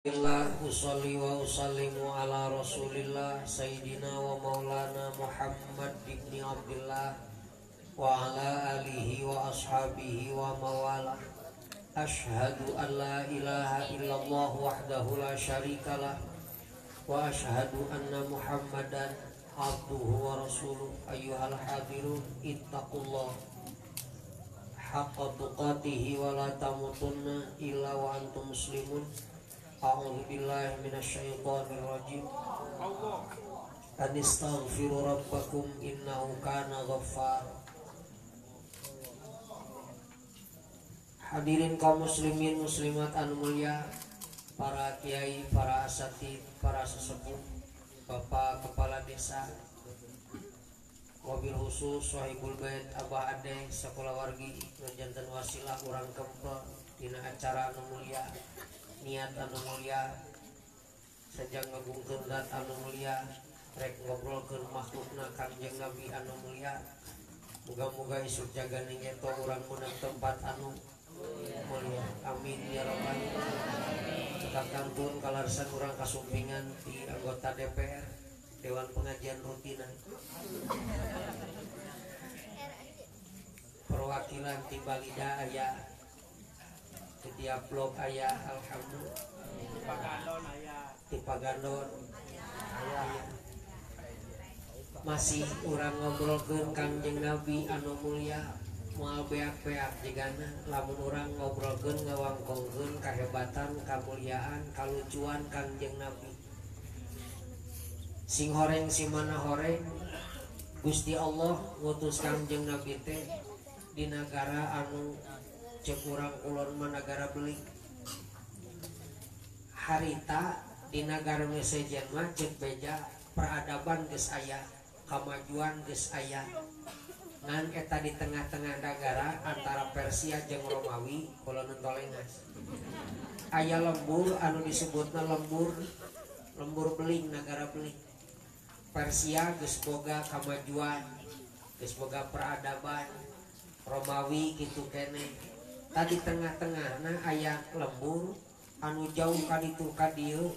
Alhamdulillah, usalli wa usallimu ala rasulillah sayyidina wa maulana Muhammad ibni Abdillah wa ala alihi wa ashabihi wa mawala. Ashhadu an la ilaha illallah wahdahu la syarikalah wa ashhadu anna Muhammadan abduhu wa rasuluh. Ayyuhal hadirun ittaqullah haqqa tuqatihi wa la tamutunna illa wa antum muslimun. A'udzu billahi minasyaitonir rajim. Anistaghfiru rabbakum innahu kana ghaffar. Hadirin kaum muslimin muslimat anu mulia, para kiai, para asatid, para sesepuh, bapak kepala desa, wabil khusus sahibul bait Abah Ade sakola wargi nu janten wasilah urang kempel dina acara anu mulia, niat anu mulia, sejak ngagungkeun zat anu mulia, rek ngobrolkeun makhlukna Kangjeng Nabi anu mulia. Muga-muga isuk jaga ningeto urang menang tempat anu mulia. Amin ya rabbal alamin. Cekak kantun kalarsan urang kasumpingan di anggota DPR Dewan Pengajian Rutinan, perwakilan ti Balida aya, setiap blok aya, alhamdulillah. Ti Pagandon aya. Masih urang ngobrolkeun Kangjeng Nabi anu mulia, moal beak-beak jigana lamun urang ngobrolkeun ngawangkongkeun kahebatan, kamuliaan, kalucuan Kangjeng Nabi. Sing horeng si mana horeng, Gusti Allah ngutus Kangjeng Nabi teh di nagara anu cek urang kulon mah nagara beling. Harita di nagara nu sejen mah cek beja peradaban geus aya, kamajuan geus aya. Ngan eta di tengah-tengah nagara antara Persia jeung Romawi kulon tolengas. Aya lembur anu disebutna lembur, lembur beling, nagara beling. Persia geus boga kamajuan, geus boga peradaban, Romawi kitu keneh. Tadi tengah-tengahna aya lembur anu jauh ka ditu ka dieu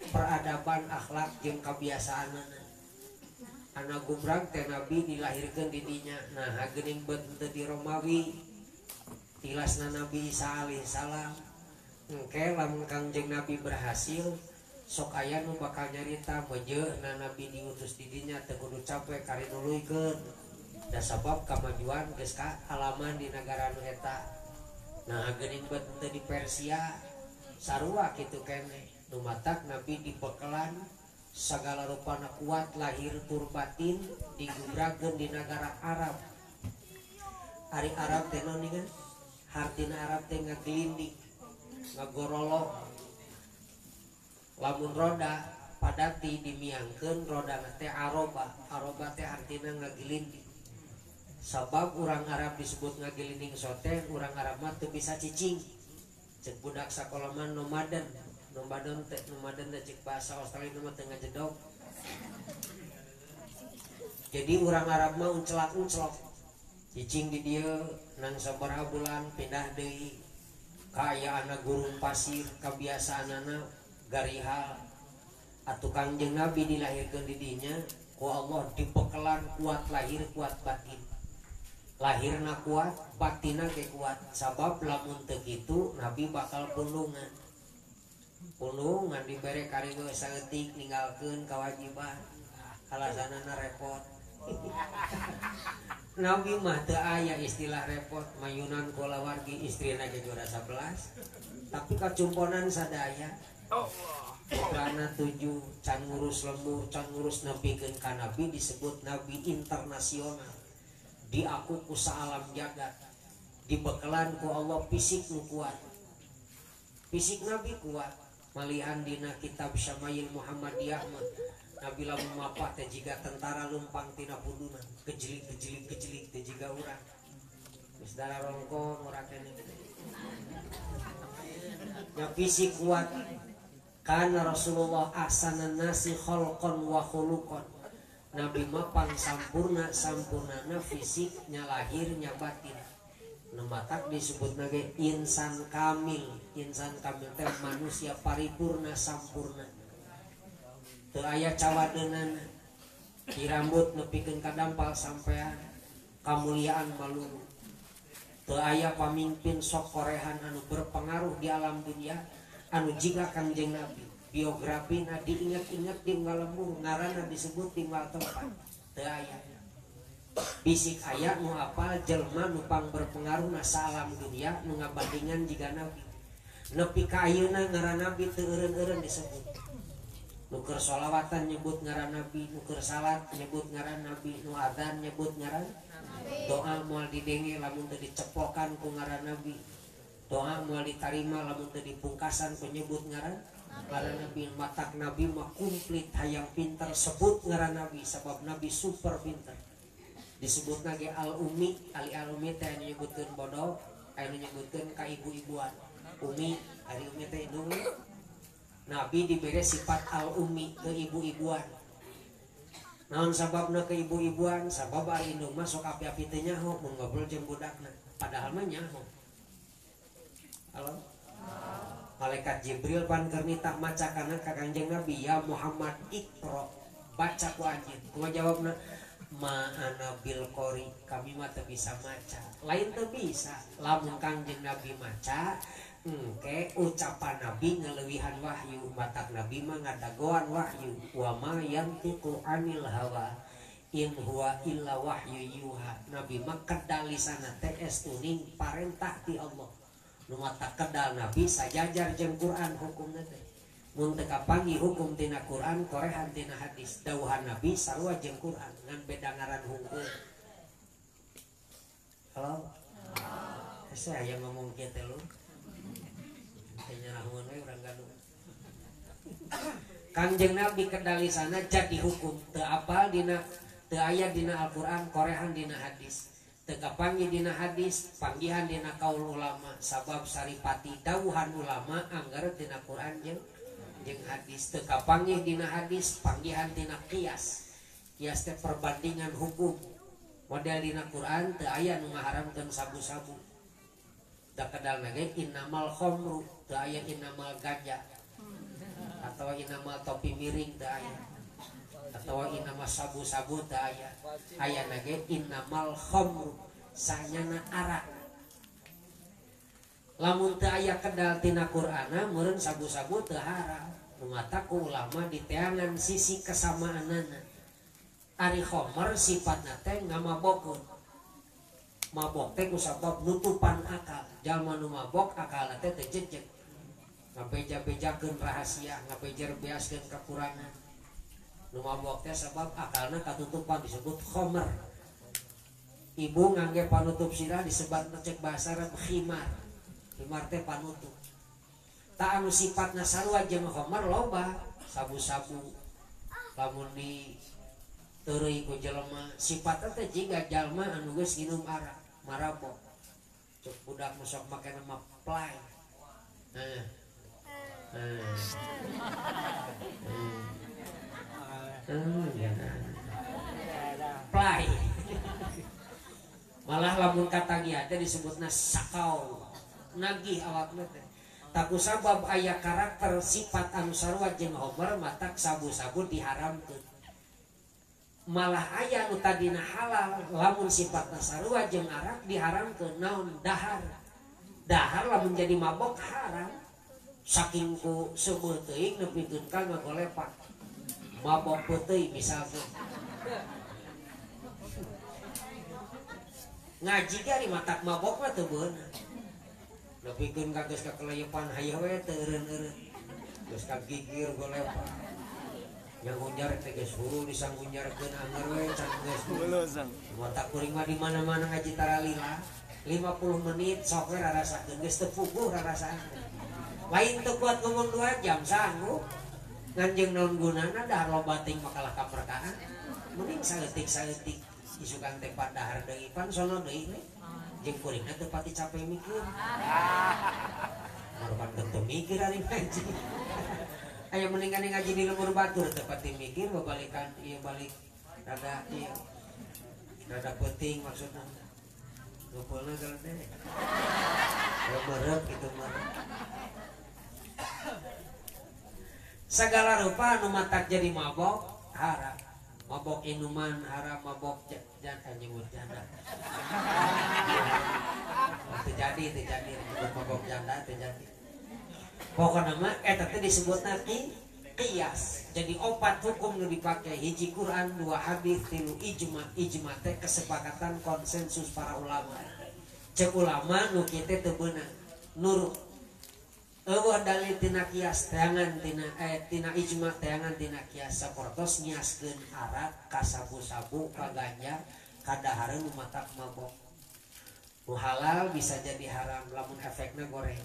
peradaban akhlak jeung kabiasaanana. Ana gubrag teh Nabi dilahirkeun di dinya. Nah, geuning beut teu di Romawi. Tilasna Nabi Isa alaihi salam. Engke lamun Kangjeng Nabi berhasil sok aya nu bakal nyarita meujeuhna Nabi diutus di dinya teu kudu capek kari nuluykeun. Da sabab kamajuan geus ka alaman di nagara nu eta. Nah, geuning beut teu di Persia sarua kitu keneh. Nu matak Nabi dibekelan sagala rupana kuat lahir tur batin digubrakeun di nagara Arab. Ari Arab teh naon ningan? Hartina Arab teh ngagelinding, ngagorolok. Lamun roda padati dimiangkeun rodana teh aroba. Aroba teh artina ngagelinding. Sabab urang Arab disebut ngagelinding sote, urang Arab mah teu bisa cicing. Cek budak sakola mah nomaden. Nomaden teh cek bahasa Australia mah teu ngajedog. Jadi urang Arab mah uncelak-uncelok. Cicing di dieu nang sabaraha bulan pindah deui. Kaayaanna gurun pasir, kabiasaanana garihal. Atuh Kangjeng Nabi dilahirkeun di dinya ku Allah dibekelan kuat lahir kuat batin. Lahirna kuat, batinna ge kuat. Sabab lamun teu kitu Nabi bakal pundungan. Pundungan dibere kariweuh saeutik ninggalkeun kewajiban. Alasanana repot. Nabi mah teu aya istilah repot, mayunan kulawargi istrina ge juara 11. Tapi kacumponan sadaya. Karena 7 can ngurus lembur, can ngurus nepikeun ka Nabi disebut Nabi internasional. Diaku ku saalam jagat. Dibekelan ku Allah fisik nu kuat. Fisik Nabi kuat. Malihan dina kitab Syamail Muhammadiyah mah Nabi lamun mapah teh jiga tentara lumpang tina punduna, kejelik-kejelik kejelik teh jiga urang. Geus darah rongkong ora keneh. Nya fisik kuat. Kana Rasulullah ahsanan nasi khalqan wa khuluqan. Nabi mah pang sampurna sampurnana fisik nya lahir nya batin. Nu matak disebutna ge insan kamil. Insan kamil teh manusia paripurna sampurna. Teu aya cawadeunana. Di rambut nepikeun ka dampal sampean kamuliaan malulu. Teu aya pamimpin sok korehan anu berpengaruh di alam dunia anu jiga Kangjeng Nabi. Biografina diingat-ingat di unggal lembur, ngaranna disebut di unggal tempat. Teu aya. Bisik aya nu apal jelema nu pang berpengaruh na saalam dunia nu ngabandingan jiga Nabi. Nepi ka ayeuna ngaran Nabi teu eureun-eureun disebut. Nu keur sholawatan nyebut ngaran Nabi, nu keur salat nyebut ngaran Nabi, nu adzan nyebut ngaran Nabi. Doa moal didenge lamun teu diceplokan ku ngaran Nabi. Doa moal ditarima lamun teu dipungkasan ku nyebut ngaran ngaran Nabi. Matak Nabi mah komplit hayang pinter sebut ngaran Nabi sabab Nabi super pinter. Disebut lagi al-umi, ali al-umi teh anu nyebutkeun bodoh, anu nyebutkeun ka ibu-ibuan. Umi, ari umi teh indung. Nabi dibere sifat al-umi ke ibu-ibuan. Naon sababna ke ibu-ibuan? Sabab ari indung mah sok api-api teh nyaho mun ngobrol jeung budakna, padahal mah nyaho. Halo? Malaikat Jibril pan keur nitah maca kana ka Kangjeng Nabi, ya Muhammad iqra, baca ku anjeun. Kumaha jawabna? Ma'ana bil qori, kami mah teu bisa maca. Lain teu bisa, lamun Kangjeng Nabi maca, engke ucapan Nabi ngaleuwihan wahyu, matak Nabi mah ngadagoan wahyu. Wa ma yantiqu anil hawa in huwa illa wahyu yuha. Nabi mah kedal lisana teh estuning parentah ti Allah. Nu matak kedal Nabi sajajar jeung Quran hukumna teh. Mun teu kapanggih hukum tina Quran, korehan tina hadis. Dawuhan Nabi sarua jeung Quran ngan beda ngaran hungkul. Halo? Hese aya ngomong kieu teh lu. Teu nyarahun we urang gaduh. Kangjeng Nabi kedalisana jadi hukum, teu apal dina teu aya dina Al-Qur'an, korehan dina hadis. Teu kapanggih dina hadis, panggihan dina kaul ulama, sabab saripati dawuhan ulama anggar dina Quran jeung hadis. Teu kapanggih dina hadis, panggihan dina kias. Kias teh perbandingan hukum. Model dina Quran teu aya nu ngaharamkeun sabu-sabu. Da kedalna ge innamal khamru, teu aya innamal ganja. Atawa innamal topi miring teu aya. Atawa innamal sabu-sabu teu aya. Ayana ge innamal khamru, sanyana arak. Lamun teu aya kedal tina Qur'ana meureun sabu-sabu teu haram. Mata ku ulama diteangan sisi kesamaanana. Ari khomer sifatna teh ngamabokeun. Mabok teh kusabab nutupan akal. Jalma nu mabok akalna teh teu jejeg. Ngabeja-bejakeun rahasia, ngabejer-beaskeun kekurangan. Nu mabok teh sabab akalna katutupan disebut khomer. Ibu ngangge panutup sirah disebat cek bahasa Arab khimar. Khimar teh panutup. Ta anu sifatna sarua jeung khomer loba, sabu-sabu. Lamun di teureui ku jelema, sifatna teh jiga jalma anu geus nginum arak, marabok. Cek budak nu sok make nama play. Heeh. Play. Malah lamun katagihan teh disebutna sakau. Nagih awakna teh. Taku sabab aya karakter sifat anu sarua jeung khomer matak sabu-sabu diharamkeun. Malah aya nu tadina halal lamun sifatna sarua jeung arak diharamkeun. Naon dahar. Dahar lamun jadi mabok haram. Saking ku seueuh teuing nepikeun ka ngagolepak. Mabok peuteui misalkan. Ngaji ge ari matak mabok mah teu beunang. Nepikeun ka geus kakeleyepan hayoh we teu eureun-eureun. Geus kagigir golepak. Nyangunjar teh geus huru disanggunjarkeun angger we can geus. Matak kuring mah di mana-mana ngaji taralila 50 menit sok we rarasakeun geus teu puguh rarasaan. Lain teu kuat ngomong 2 jam sanggup. Ngan jeung naon gunana dahar loba teuing makalah kamerkaan. Mending saeutik-saeutik isukan teh padahar deui pan sono deui we. Jeung kuringna teu pati capek mikir. Marupan teu mikir ari ngaji. Aya mendingan ngaji di lembur batur teu pati mikir babalikan ieu balik rada ieu. Rada penting maksudna. Ngumpulna geledek. Ya merep gitu merep. Segala rupa anu matak jadi mabok haram. Mabok inuman haram, mabok jangan nyebut janda. Terjadi mabok janda terjadi. Pokokna mah eta teh disebutna qiyas. Jadi opat hukum nu dipake, hiji Quran, dua hadis, tilu ijma. Ijma teh kesepakatan konsensus para ulama. Cek ulama nu kieu teh teu beunang, nurut. Eueuh dalil tina kias teangan tina tina ijma teangan tina kias sapertos ngiaskeun arak ka sabu-sabu ka ganja ka dahareun nu matak mabok. Nu halal bisa jadi haram lamun efekna goreng.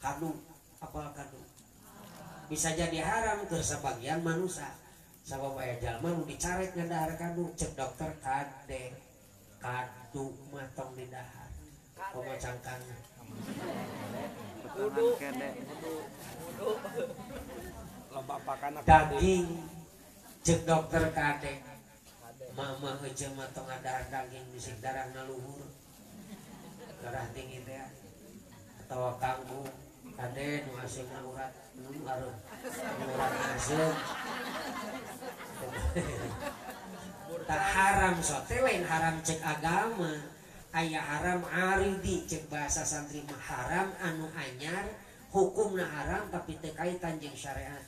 Kadu, apal kadu. Bisa jadi haram keur sabagian manusia. Sabab aya jalma nu dicarek ngadahar kadu, cek dokter kade. Kadu mah tong didahar. Komo cangkangna. Daging cek dokter kade. Mama heujeung mah tong ngadahar daging bisi darahna luhur. Darah tinggi teh atawa kangkung kade nu aseumna urat nu areum urat aseum. Tak haram sote lain haram cek agama. Aya haram aridi cek bahasa santri mah haram anu anyar hukumna haram tapi teu kaitan jeung syariat.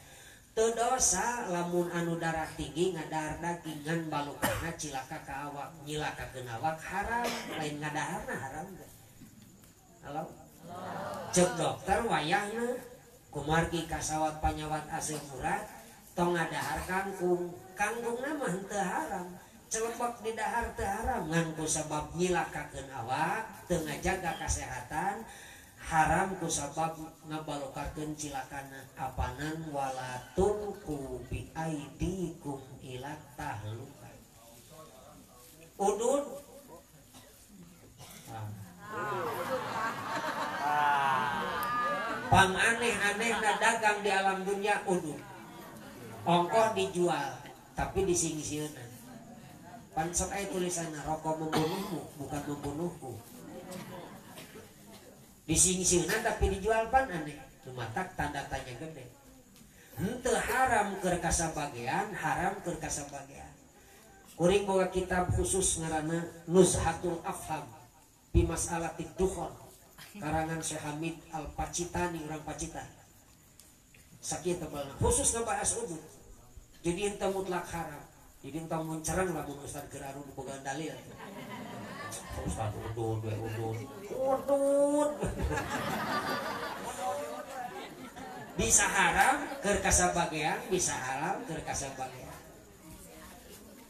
Teu dosa lamun anu darah tinggi ngadahar daging ngan balukana cilaka ka awak, nyilakakeun awak haram lain ngadaharna haram teh. Halo? Cek dokter wayahna kumargi kasawat panyawat aseup urat tong ngadahar kangkung. Kangkungna mah henteu haram. Celebak di dahar teu haram ngan ku sabab nyilakakeun awak teu ngajaga kasehatan haram ku sabab ngabalokakeun cilakana apanan wala tulqu bi aidikum ila tahluka. Udud pang aneh-anehna dagang di alam dunia udud ongkoh dijual tapi disingsieunan. Pan sok aya tulisanna rokok membunuhmu bukan membunuhku. Disingsieunan tapi dijual pan aneh. Lumatak tanda tanya gede. Henteu haram keur kasabagean, haram keur kasabagean. Kuring boga kitab khusus ngaranna Nuzhatul Afham bi Mas'alatid Dukhan karangan Syekh Hamid Al-Pacitani urang Pacitan. Sakieu tebalna khusus ngabahas udud. Jadi henteu mutlak haram. Jadi entah muncerang lah mun Ustaz keur anu boga dalil. Ustaz udud we udud. Udud. Bisa haram keur kasabagean, bisa halal keur kasabagean.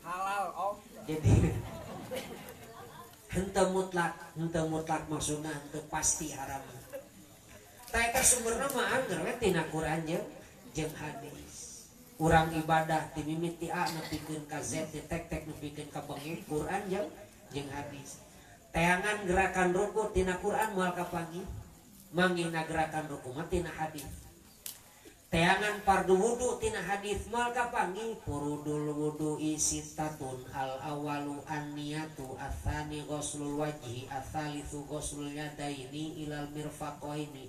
Halal om. Jadi henteu mutlak maksudna henteu pasti haram. Tah eta sumberna mah angger we tina Quran jeung hadis. Urang ibadah ti mimiti A nepikeun ka Z ti tek-tek nepikeun ka bengi Quran jeung hadis. Teangan gerakan ruku tina Quran moal kapanggih, manggihna gerakan ruku mah tina hadis. Teangan fardu wudu tina hadis moal kapanggih, furudul wudu'i sittatun al awalu an-niyatu atsani ghuslul wajhi atsalitsu ghuslul yadaini ilal mirfaqaini.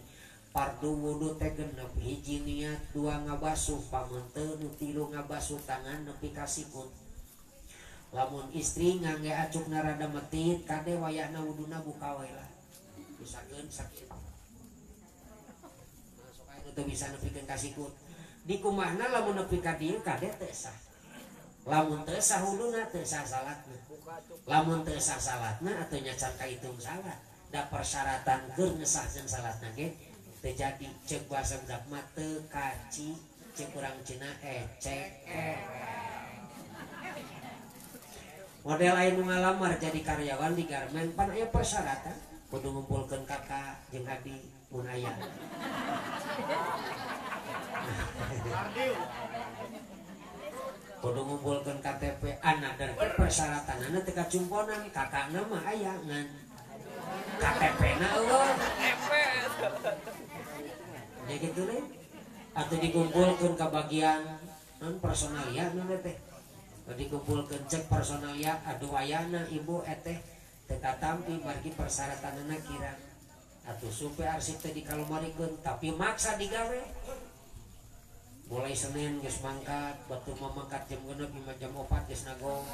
Fardu wudu teh genep, hiji niat, dua ngabasuh pamenteu, nu tilu ngabasuh tangan nepi ka sikut. Lamun istri ngangge acukna rada metit kade wayahna wuduna buka we lah. Bisakeun sakit. Masuk aya teu bisa nepikeun ka sikut. Di kumahna lamun nepi ka dieu kade teu sah. Lamun teu sah wuduna teu sah salatna. Lamun teu sah salatna atuh nya can kahitung salat. Da persyaratan keur ngesahkeun salatna ge terjadi cek bahasa budak mah teu kaci cek urang Cina ecek. Model aya nu ngalamar jadi karyawan di garmen pan aya persyaratan kudu ngumpulkeun kakak jeung adik mun aya. Kudu ngumpulkeun KTP anak dan persyaratanana teu kacumponan kakakna mah aya ngan KTP na eueuh. Ya gitu deh. Atau dikumpulkan ke bagian non personalia non teh. Dikumpulkan cek personalia aduh ayana ibu eteh Teu katampi margi persyaratanna kira. Atuh supe arsip teh dikalumarikeun tapi maksa digawe. Mulai Senin geus mangkat, batur mah mangkat jam 6 imah jam 4 geus nagong.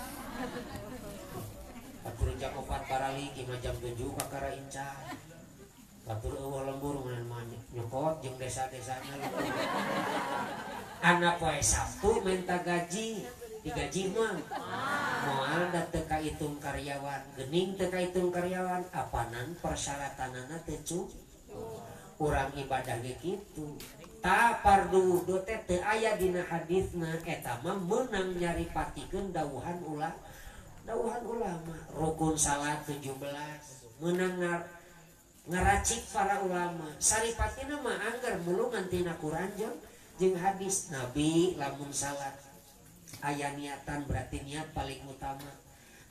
Batur jam 4 baralik imah jam 7 kakara inca. Batur eueuh lembur mah nyokot jeung desa-desana. Anak poe Sabtu minta gaji, digaji mah. Moal da teu kaitung karyawan, geuning teu kaitung karyawan, apanan persyaratanana teu cukup. Urang ibadah ge kitu. Ta fardu wudu teh teu aya dina hadisna eta mah meunang nyaripatikeun dawuhan ulama. Rukun salat 17 meunang ngaracik para ulama. Saripatina mah angger mulungan tina Quran jeung hadis. Nabi lamun salat aya niatan berarti niat paling utama.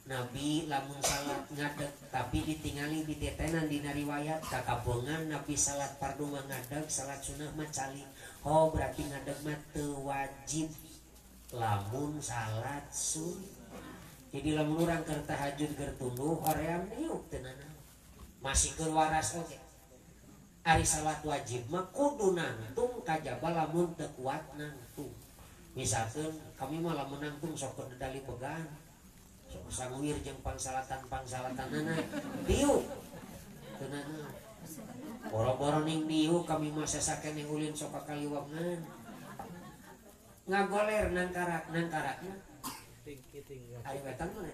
Nabi lamun salat ngadeg tapi ditingali ditetenan dina riwayat kakapongan Nabi salat fardu mah ngadeg, salat sunah mah calik. Oh berarti ngadeg mah teu wajib lamun salat sunnah. Jadi lamun urang keur tahajud keur tunduh hoream diuk teu nanaon. Masih keur waras oge. Ari salat wajib mah kudu nangtung kajaba lamun teu kuat nangtung. Misalkan kami mah lamun nangtung sok keur dedali began. Sok sanguir jeung pangsalatan-pangsalatanana diuk teu nanaon. Boro-boro ning diuk kami mah sasakeneh ulin sok kakaliwangan. Ngagoler nangkarak nangkarakna. Ari wetan mana?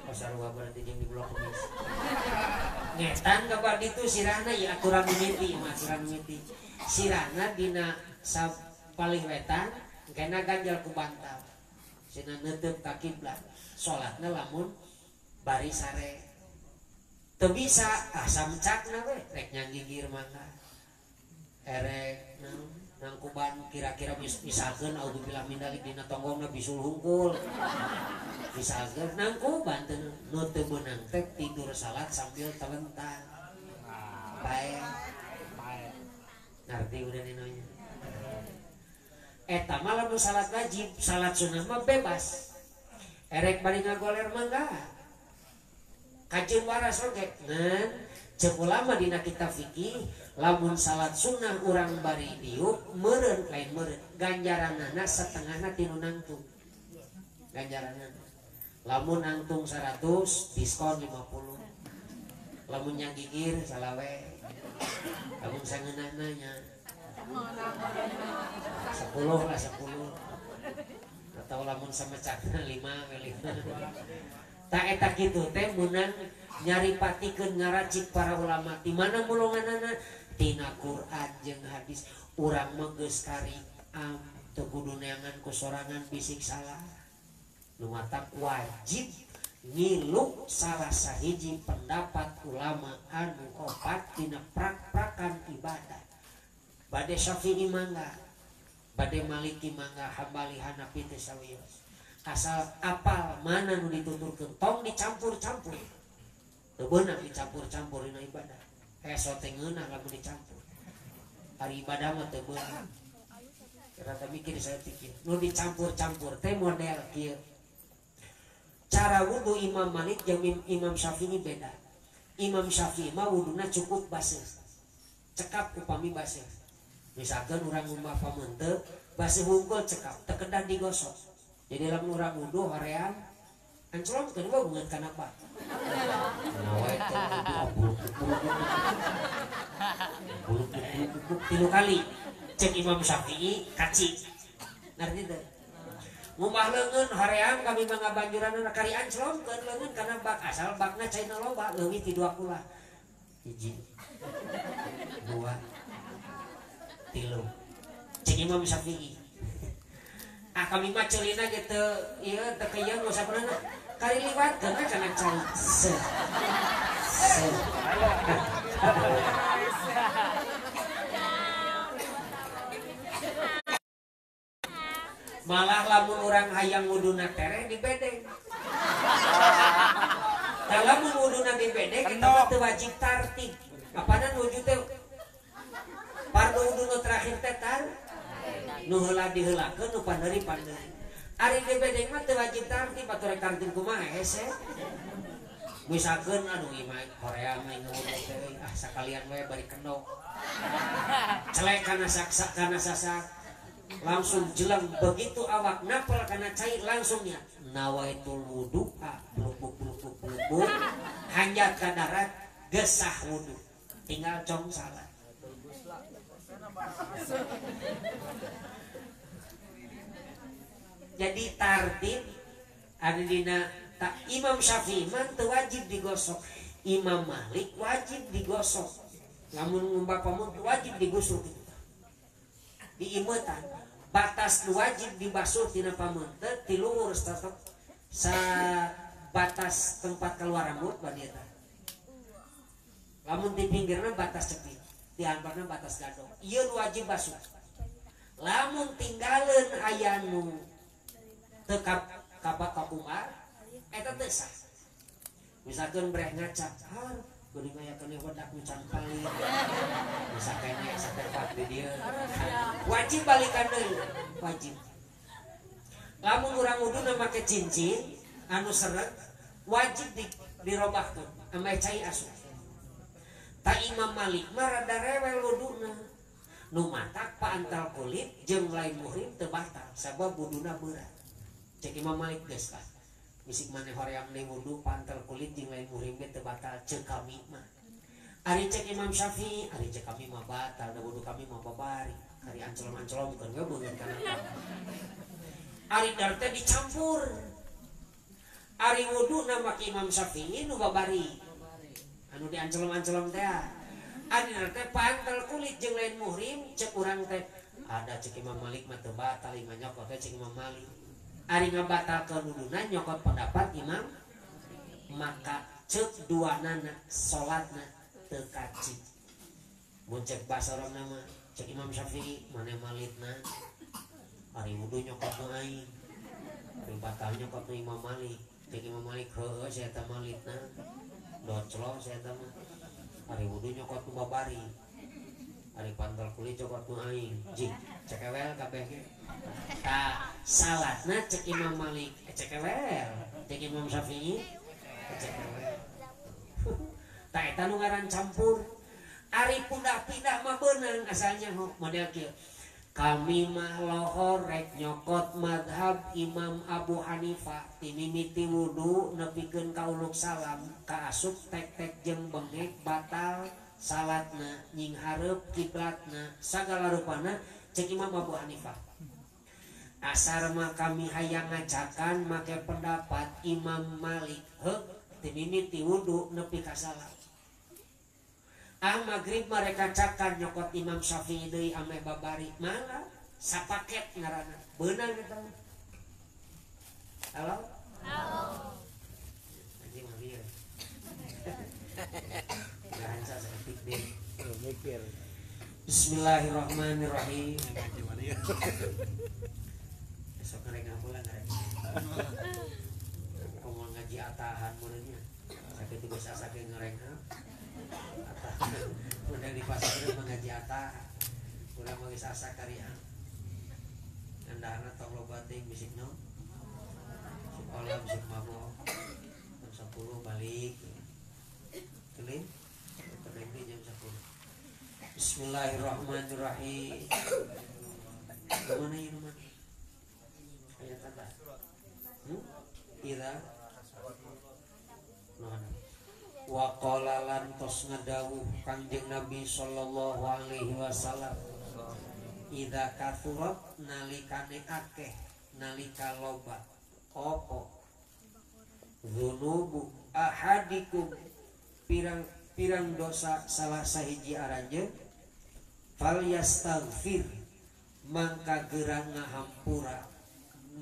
Pasar sarua berarti jeung di blok kemis. Ngetan ka badi tu sirahna ya aturan mimiti, mah aturan mimiti. Sirahna dina paling wetan kena ganjal ku bantal. Sina neuteub ka kiblat. Salatna lamun bari sare. Teu bisa ah samcakna we rek nyanggigir mangga. Erek naon nangkuban kira-kira misalkan audzubillah min dzalik dina tonggongna bisul hungkul. Misalkan nangkuban teu nu teu meunang teh tidur salat sambil telentang. Pae. Ngarti udah ninonya. Eta mah lamun salat wajib, salat sunah mah bebas. Erek bari ngagoler mangga. Kajeun waras oge ngan ceuk ulama dina kitab fikih lamun salat sunnah urang bari diuk meureun lain meureun ganjaranana setengahna tinu nangtung. Ganjaranana lamun nangtung 100 diskon 50. Lamun nyagigir salawe. Lamun sangeunahna nya 10 lah 10. Atau lamun samecakna 5 we 5. Ta eta kitu teh meunang nyaripatikeun ngaracik para ulama di mana mulunganana tina Quran jeung hadis. Urang mah geus kari am teu kudu neangan ku sorangan bisik salah. Nu matak wajib ngiluk salah sahiji pendapat ulama anu opat dina prak-prakan ibadah. Bade Syafi'i mangga, bade Maliki mangga, Hambali Hanafi teh sawios. Asal apal mana nu dituturkeun tong dicampur-campur. Teu beunang dicampur-campur dina ibadah. Heso teh ngeunah lamun dicampur. Ari ibadah mah teu beunang. Rata mikir saya pikir. Nu dicampur-campur teh model kieu. Cara wudu Imam Malik jeung Imam Syafi'i beda. Imam Syafi'i mah wuduna cukup baseuh. Cekap upami baseuh. Misalkan urang ngumbah pameunteuk, baseuh hungkul cekap, teu kedah digosok. Jadi lamun urang wudu hoream anclongkeun we beungeut kana bak. Nawa teh wudu buluk buluk tilu kali. Cek Imam Syafi'i kaci. Ngarti teu? Ngumbah leungeun hoream kami mah ngabanjuranna kari anclongkeun leungeun kana bak asal bakna caina loba leuwih ti 2 kula. 1 2 3. Cek Imam Syafi'i. Ah kami mah ceulina ge teu ieu teu keyeun ngusapna kari liwatkeun we kana cai. Se. Se. Malah lamun urang hayang wuduna tereh dibedeng. Tah lamun wuduna dibedeng kita mah teu wajib tartib. Apanan wujud teh fardu wudu nu terakhir teh tar nu heula diheulakeun nu pandeuri pandeuri. Ari dibedeng mah teu wajib tartib atuh rek tartib kumaha hese. Misalkeun aduh ieu mah Korea mah ngawudu teh ah sakalian we bari kendok. Celek kana saksak kana sasak langsung jelang begitu awak napel kana cai langsungnya nawaitul wudu'a blubuk blubuk blubuk hanjat ka darat gesah wudu tinggal cong salat. Jadi tartib ada dina tak Imam Syafi'i mah teu wajib digosok, Imam Malik wajib digosok. Lamun ngumbah pamun wajib digosok gitu. Diimetan batas nu wajib dibasuh tina pameunteut ti luhur tetep sa batas tempat keluar rambut badi eta. Lamun di pinggirna batas cepit, di handapna batas gadong. Ieu nu wajib basuh. Lamun tinggaleun aya nu teu kakumar eta teu sah. Misalkeun breh ngaca, har geuning aya keneh wedak nu can paling. Bisa keneh satempat di dieu. Wajib balikan deui, wajib. Lamun urang wuduna make cincin anu seret, wajib dirobahkeun ameh cai asup. Ta Imam Malik mah rada rewel wuduna. Nu matak paantal kulit jeung lain muhrim teu batal sabab wuduna berat. Cek Imam Malik geus lah. Misik maneh hoream deui wudu pantal kulit jeung lain muhrim ge teu batal ceuk kami mah. Ari cek Imam Syafi'i, ari cek kami mah batal da wudu kami mah babari. Ari ancelom-ancelom keun we beungeut kana. Ari dar teh dicampur. Ari wuduna make Imam Syafi'i nu babari. Anu diancelom-ancelom teh. Ari dar teh pantal kulit jeung lain muhrim cek urang teh ada cek Imam Malik mah teu batal imah nyokot teh cek Imam Malik. Ari ngabatalkeun wuduna nyokot pendapat imam maka ceuk duanana salatna teu kaci. Mun cek bahasa urang mah cek Imam Syafi'i maneh malitna ari wudu nyokot nu aing. Ari batal nyokot nu Imam Malik. Cek Imam Malik heueuh sia eta malitna. Doclo sia eta mah. Ari wudu nyokot nu babari. Ari pantal kulit cokot nu aing. Jih cekewel kabeh ge. Tah salatna cek Imam Malik cekewel, cek Imam Syafi'i cekewel. Tah eta nu ngaran campur. Ari pindah-pindah mah beunang asalnya model kieu. Kami mah lohor rek nyokot madhab Imam Abu Hanifah timimiti wudu nepikeun ka uluk salam kaasup tek-tek jeung bengek batal salatna nying hareup kiblatna sagala rupana cek Imam Abu Hanifah. Asar mah kami hayang ngacakan make pendapat Imam Malik heuk timimiti wudu nepi ka salam. Ah magrib mereka cakan nyokot Imam Syafi'i deui ameh babari mana sapaket ngaranna beunang eta. Halo? Halo. Anjing mah lieur. Ngaranca saeutik deui. Mikir. Bismillahirrahmanirrahim. Besok ngareng ngabulan ngareng. Komo ngaji atahan meureunnya. Sakitu geus asa ge ngareng. Atahan. Udah di pasar mengaji atahan. Urang mah geus asa kariang. Andahana tong loba teuing bisik naon. Sekolah bisik mabok. Jam 10 balik. Keling. Keling di jam 10. Bismillahirrahmanirrahim. Mana ieu mah? Ayat apa? Ira wa qala lan tos ngadawuh Kangjeng Nabi sallallahu alaihi wasallam idza kathurat nalikane akeh nalika loba apa dzunubu ahadikum pirang-pirang dosa salah sahiji aranjeun fal yastaghfir mangka gerang ngahampura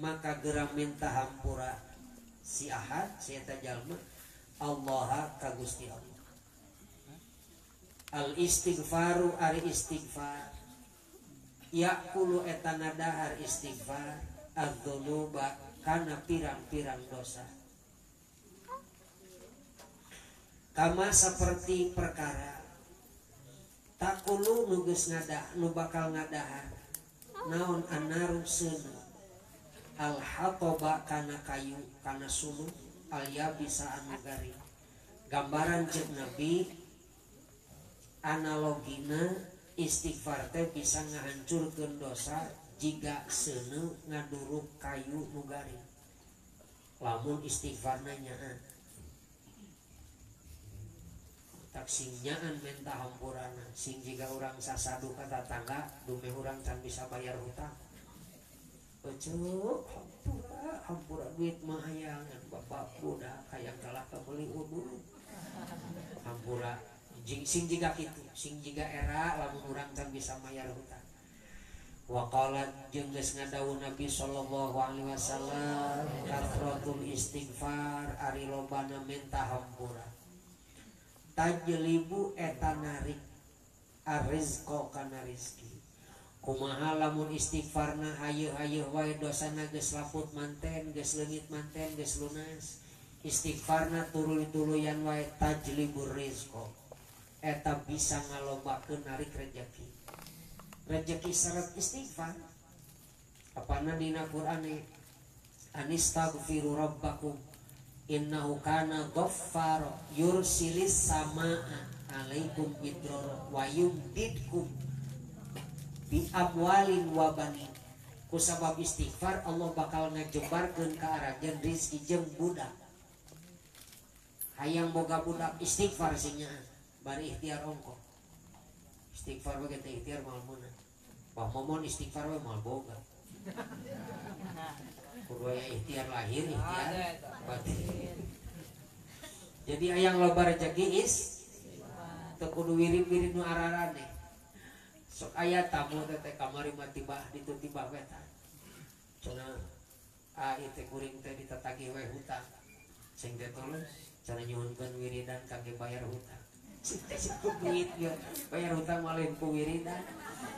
maka gerang minta hampura si ahad si eta jalma Allah ka Gusti Allah. Al istighfaru ari istighfar yaqulu eta ngadahar istighfar adz-dzunuba kana pirang-pirang dosa kama seperti perkara takulu nu geus ngadah nu bakal ngadahar naon annaru seuneu al hatoba kana kayu kana suluh al yabisa anu garing Gambaran cek Nabi analogina istighfar teh bisa ngahancurkeun dosa jiga seuneu ngaduruk kayu nu garing. Lamun istighfarna nyaan. Tak sing nyaan menta hampurana, sing jiga urang sasadu ka tatangga dumeh urang can bisa bayar hutang. Ecuk, hampura, hampura duit mah hayangan bapak budak hayang kalah kabeli udud. Hampura sing jiga kitu, sing jiga era lamun urang can bisa mayar hutang. Waqala jeung geus ngadawuh Nabi sallallahu alaihi wasallam kathratul istighfar ari lobana menta hampura. Tajlibu eta narik arrizqa kana rizki. Kumaha lamun istighfarna hayu-hayu wae dosana geus laput manten, geus leungit manten, geus lunas. Istighfarna tuluy-tuluyan wae tajlibur rizqa. Eta bisa ngalobakeun narik rejeki. Rejeki syarat istighfar. Apana dina Qur'an anistaghfiru rabbakum innahu kana ghaffara yursilis samaa alaikum midrara wa yumdidkum bi amwalin wa banin. Ku sabab istighfar Allah bakal ngajebarkeun ka arajeun rizki jeung budak. Hayang boga budak istighfar sing nyaan bari ikhtiar ongkoh. Istighfar we teh ikhtiar moal meunang. Bah momon istighfar we moal boga. Kudu aya ikhtiar lahir ikhtiar batin. Jadi hayang loba rejeki is teu kudu wirid-wirid nu araraneh. Sok aya tamu teh kamari mah tibah ditu tibah we tah. Cenah ah ieu teh kuring teh ditatagih we hutang. Sing teh tulus cenah nyuhunkeun wiridan kangge bayar hutang. Cita cukup duit ya bayar hutang mah lain ku wiridan.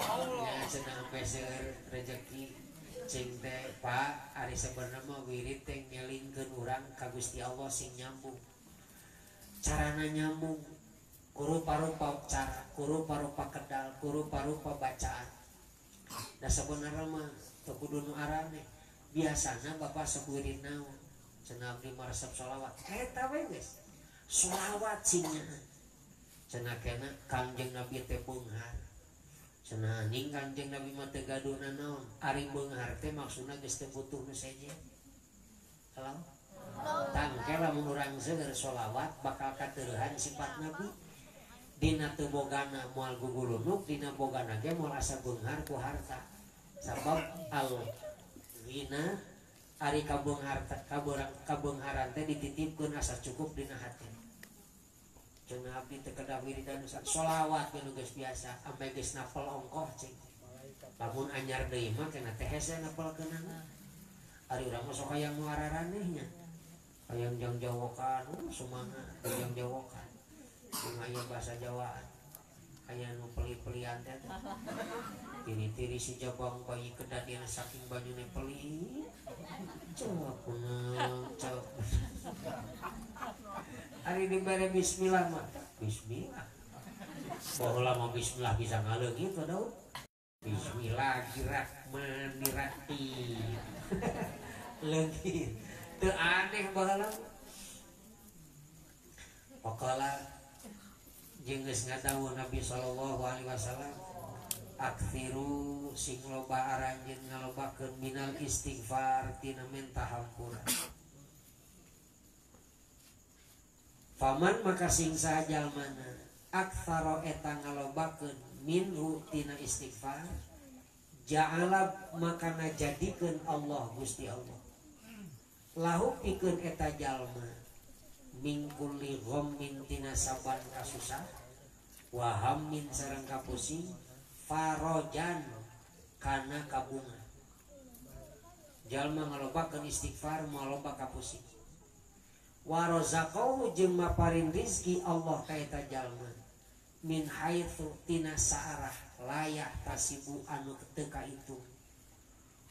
Ya cenah ampe seueur rejeki cing teh Pak ari sabenerna mah wirid teh ngelingkeun urang ka Gusti Allah sing nyambung. Carana nyambung kurupa-rupa cara, kurupa-rupa kedal, kurupa-rupa bacaan. Da sabenerna mah teu kudu nu arane. Biasana bapak sok wirid naon? Cenah abdi mah resep sholawat. Eta we geus. Sholawat sing nyaan. Cenah kena Kangjeng Nabi teh beunghar. Cenah anjing Kangjeng Nabi mah teu gaduh nanaon. Ari beunghar teh maksudna geus teu butuh nu sejen. Halo? Tangke lamun urang seueur sholawat bakal kateurehan sifat Nabi. Dina teu bogana moal gugulunuk, dina bogana ge moal asa beunghar ku harta. Sabab al ghina ari kabeungharan teh dititipkeun asa cukup dina hati. Cenah abdi teu kedah wiridan sholawat nu geus biasa ampe geus napel ongkoh cing. Lamun anyar deui mah kena teh hese napelkeunana. Ari urang mah sok hayang nu araraneh nya. Hayang jang jawokan, semangat jang jawokan. Jeung aya bahasa Jawaan. Aya nu peli-pelian teh. Tiri-tiri si jabang bayi kedadian saking banyune peli. Cek kunaon cek. Ari dibere bismillah mah. Bismillah. Baheula mah bismillah bisa ngaleungit Daud. Bismillahirrahmanirrahim. Leungit. Teu aneh baheula. Waqala jeung geus ngadawuh Nabi sallallahu alaihi wasallam aktsiru sing loba aranjeun ngalobakeun minal istighfar tina menta hampura. Faman maka sing saha jalmana aktsara eta ngalobakeun minhu tina istighfar ja'ala maka ngajadikeun Allah Gusti Allah lahu pikeun eta jalma min kulli ghammin tina saban kasusah wa hammin sareng kapusing farojan kana kabunga. Jalma ngalobakeun istighfar moal loba kapusing. Wa razaqahu jeung maparin rizki Allah ka eta jalma min haitsu tina saarah layah tasibu anu teu kaitung.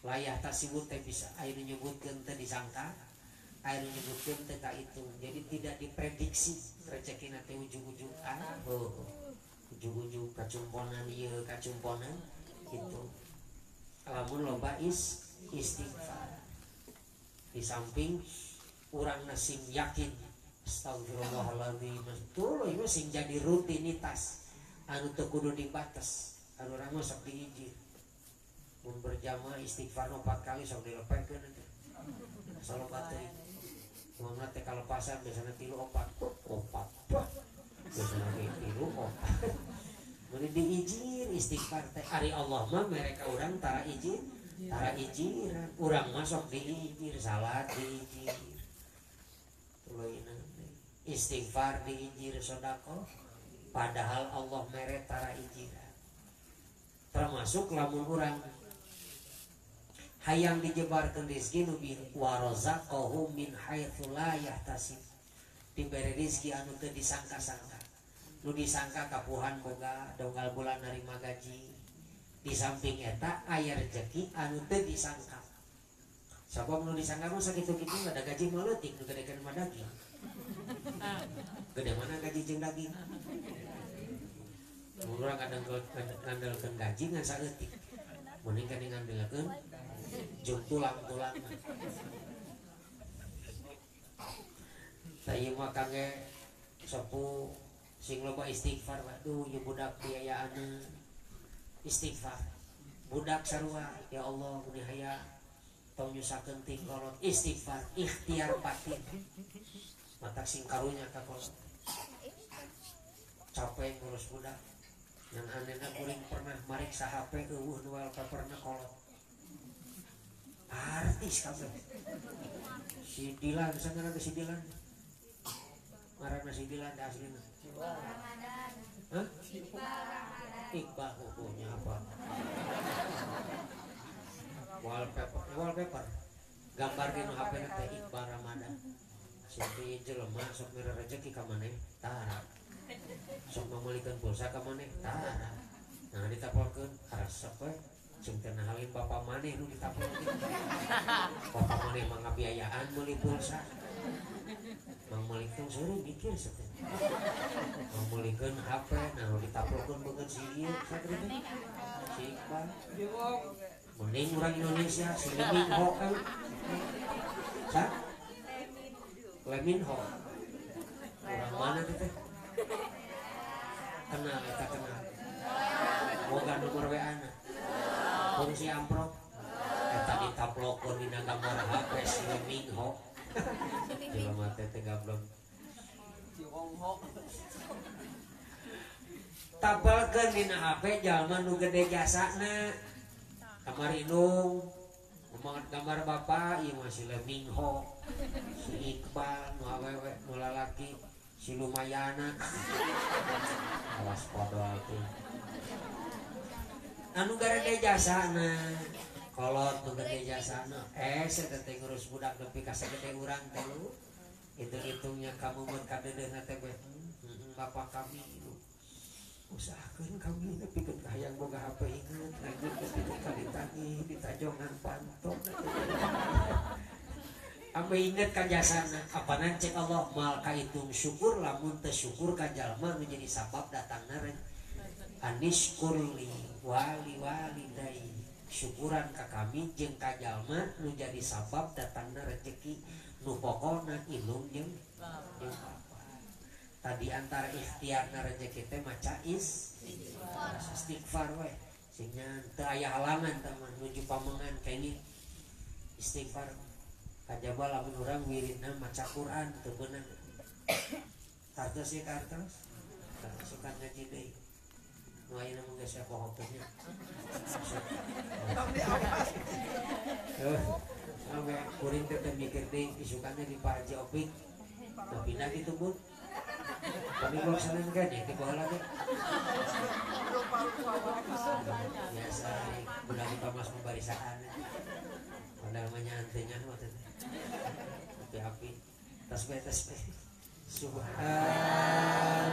Layah tasibu teh bisa aya nu nyebutkeun teu disangka, aya nu nyebutkeun teu kaitung. Jadi tidak diprediksi rezekina teh ujug-ujug ah heuh. Ujug-ujug kacumponan ieu kacumponan kitu. Lamun loba istighfar. Di samping urang sing yakin Astagfirullahaladzim. Tuluy we sing jadi rutinitas anu teu kudu dibates. Anu urang mah sok diijir. Mun berjamaah istighfar 4 kali sok dilepekeun teh. Saloba teuing. Imamna teh kalepasan biasana 3 4 4. Biasana ge 3 4. Mun diijir istighfar teh ari Allah mah mere ka urang tara ijir, tara ijiran. Urang mah sok diijir, salat diijir. Tuluy istighfar diijir, sedekah, padahal Allah mere tara ijiran. Termasuk lamun urang hayang dijebarkeun rezeki nu bi warazaqahum min haitsu la yahtasib, dibere rezeki anu teu disangka-sangka. Nu disangka kapuhan boga donggal bulan narima gaji, di samping eta aya rezeki anu teu disangka. Sabab nu disangka mah sakitu-kitu ada gaji mah leutik, nu gedekeun mah daging. Gede mana gaji jeung daging? Mun urang ngandelkeun gaji ngan saeutik. Mending kan ngandelkeun jeung tulang-tulang. Tah ieu mah kangge sepuh sing loba istighfar, waduh ieu budak biayaanna istighfar. Budak sarua, ya Allah muni haya tong nyusakeun ti kolot istighfar, ikhtiar batin. Matak sing karunya ka kolot. Capek ngurus budak. Yang anehna kuring pernah mariksa HP eueuh nu wallpaperna kolot. Artis kabeh. Si Dilan, sangarana si Dilan. Ngaranna si Dilan da aslina. Hah? Iqbal hukumnya apa? Wallpaper, wallpaper. Gambar dina HP na teh Iqbal Ramadan. Sing jelema sok mere rejeki ka maneh tara. Sok mamelikeun pulsa ka maneh tara. Nah ditapalkeun resep we. Jeung teu nahalin bapa maneh nu ditapalkeun. Bapa maneh mah ngabiayaan meuli pulsa. Mang meulikeun seureun mikir saeutik. Mang meulikeun HP nah nu ditapalkeun beungeut si ieu saeutik teh. Si Iqbal. Mending urang Indonesia si Lee Min Ho kan. Sa? Lee Min Ho. Urang mana teh? Kenal eta kenal. Boga nomor WA-na. Fungsi amplop eta ditaplokeun dina gambar HP si Lee Min Ho. Jelema teh teh gablek. Tapelkeun dina HP jalma nu gede jasana. Kamar indung gambar bapak ieu mah si Lee Min Ho, si Iqbal nu awewe nu lalaki si Lumayana. Awas podol teh. Anu garede jasana, kolot nu gede jasana. Saya teh ngurus budak nepi ka sagede urang teh lu. Hitung-hitungnya kamu mun kadeudeuhna teh bapak kami lu. Usahakeun kami nepikeun ka hayang boga HP inget, lanjut nepikeun ka ditagih, ditajongan panto. Ambe inget ka jasana, apanan cek Allah mal kahitung syukur lamun teu syukur ka jalma nu jadi sabab datangna anishkurli wali walidai. Syukuran ka kami jeung ka jalma nu jadi sabab datangna rezeki nu pokona ilung jeung bapa. Tadi antara ikhtiarna rezeki teh maca istighfar we. Sing teu aya halangan teman nuju pamengan kene istighfar. Kajaba lamun urang wiridna maca Quran teu beunang. Kartos ya kartos. Suka ngaji deui. Nu ayeuna mah geus poho teh nya. Sampai kuring teh mikir deui isukana di Pak Haji Opik. Tapi pindah kitu bun. Tapi gua seneng kan ya, di bawah lagi. Biasa, budak di Pamas membarisaan. Padahal mah nyantainya waktu itu. Api-api, tasbih. Subhan.